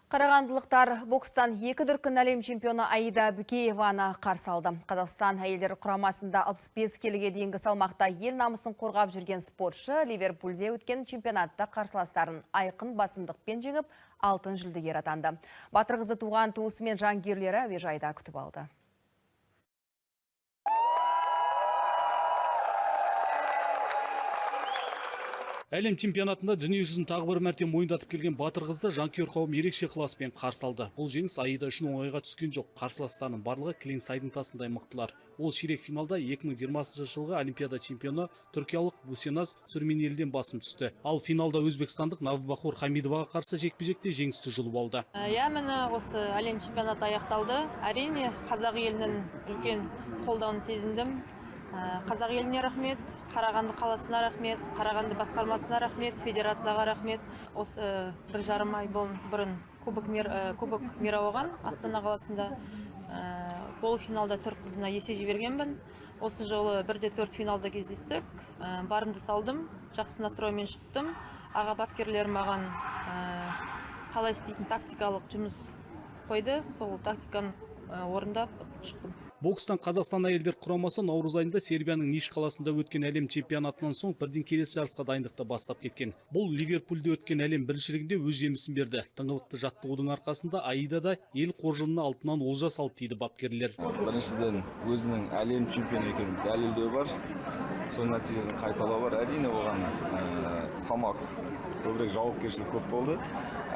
Қарағандылықтар бокстан екі дүркін әлем чемпионы Аида Әбікееваны қарсы алды. Қазақстан әйелдер құрамасында 65 келіге дейінгі салмақта ел намысын қорғап жүрген спортшы Ливерпульде өткен чемпионатта қарсыластарын айқын басымдықпен жеңіп, алтын жүлдегер атанды. Батыр қызды туған туысы мен жанкүйерлері әуежайда күтіп алды. Әлем чемпионатында дүние жүзін тағы бір мәрте мойындатып келген батыр қызды жанкүйер қауым ерекше ықыласпен қарсы алды. Бұл жеңіс Аида үшін оңайға түскен жоқ. Қарсыластарының барлығы кілең сайдың тасындай мықтылар. Ол ширек финалда 2020 жылғы Олимпиада чемпионы түркиялық Бусеназ Сүрменелден басым түсті. Ал финалда өзбекстандық Навбахур Хамидоваға қарсы жекпе-жекте жеңісті жұлып алды. Иә, міне осы әлем чемпионаты аяқталды. Әрине, қазақ елінің үлкен қолдауын сезіндім. Қазақ еліне рахмет, Қарағанды қаласына рахмет, Қарағанды басқармасына рахмет, федерацияға рахмет. Осы 1,5 ай бұрын Кубок мира болған Астана қаласында. Полуфиналда түрік қызына есе жібергенмін. Осы жолы 1-4 финалда кездестік. Барымды салдым, жақсы настроймен шықтым. Аға бапкерлер маған қалай істейтін тактикалық жұмыс қойды, сол тактиканы орындап шықтым. Бокстан Қазақстан әйелдер құрамасы наурыз айында Сербияның Ниш қаласында өткен әлем чемпионатынан соң бірден келесі жарысқа дайындықты бастап кеткен. Бұл Ливерпульде өткен әлем біріншілігінде өз жемісін берді. Тыңғылықты жаттығудың арқасында Аида да ел қоржынына алтыннан олжа салды дейді бапкерлер. Біріншіден өзінің әлем чемпионы екенін дәлелдеу бар. Соның нәтижесін қайталау бар. Әрине оған салмақ көбірек, жауапкершілік көп болды.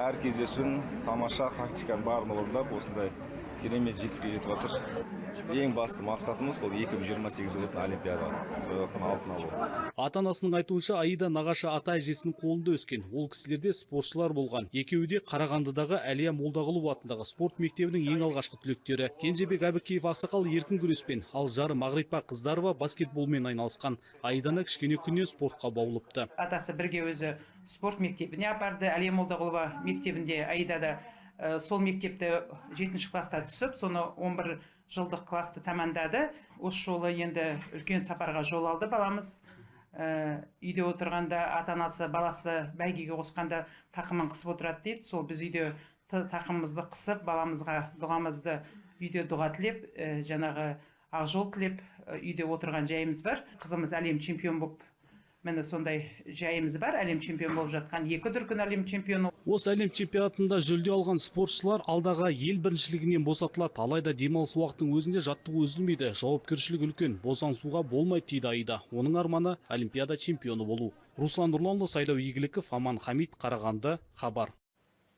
Әр кездесуін тамаша тактиканың барын орындап, осындай керемет жетістікке жетіп жатыр. Ең басты мақсатымыз ол 2028 өтетін Олимпиада. Сол жақтан алтын алу. Ата-анасының айтуынша, Аида нағашы ата әжесінің қолында өскен. Ол кісілерде спортшылар болған. Екеуі де Қарағандыдағы Әлия Молдағұлова атындағы спорт мектебінің ең алғашқы түлектері. Кенжебек Әбікеев ақсақал еркін күреспен, ал жары Мағрипа Қыздарова баскетболмен айналысқан. Аиданы кішкене күннен спортқа баулыпты. Атасы бірге өзі спорт мектебіне апарды. Әлия Молдағұлова мектебінде Аида да сол мектепті 7 класста түсіп, соны 11 жылдық классты тәмамдады. Осы жолы енді үлкен сапарға жол алды баламыз. Үйде отырғанда ата-анасы баласы бәйгеге қосқанда тақымын қысып отырады дейді. Сол біз үйде тақымымызды қысып, баламызға дұғамызды үйде дұға тілеп, жаңағы ақ жол тілеп, үйде отырған жайымыз бар. Қызымыз әлем чемпион болып, міне сондай жайымыз бар. Әлем чемпион болып жатқан екі дүркін әлем чемпионы. Осы әлем чемпионатында жүлде алған спортшылар алдағы ел біріншілігінен босатылады. Алайда демалыс уақытының өзінде жаттығу үзілмейді. Жауапкершілік үлкен, босансуға болмайды дейді Аида. Оның арманы Олимпиада чемпионы болу. Руслан Нұрланұлы, Сайлау Игіліков, Аман Хамит, Қарағанды, Хабар.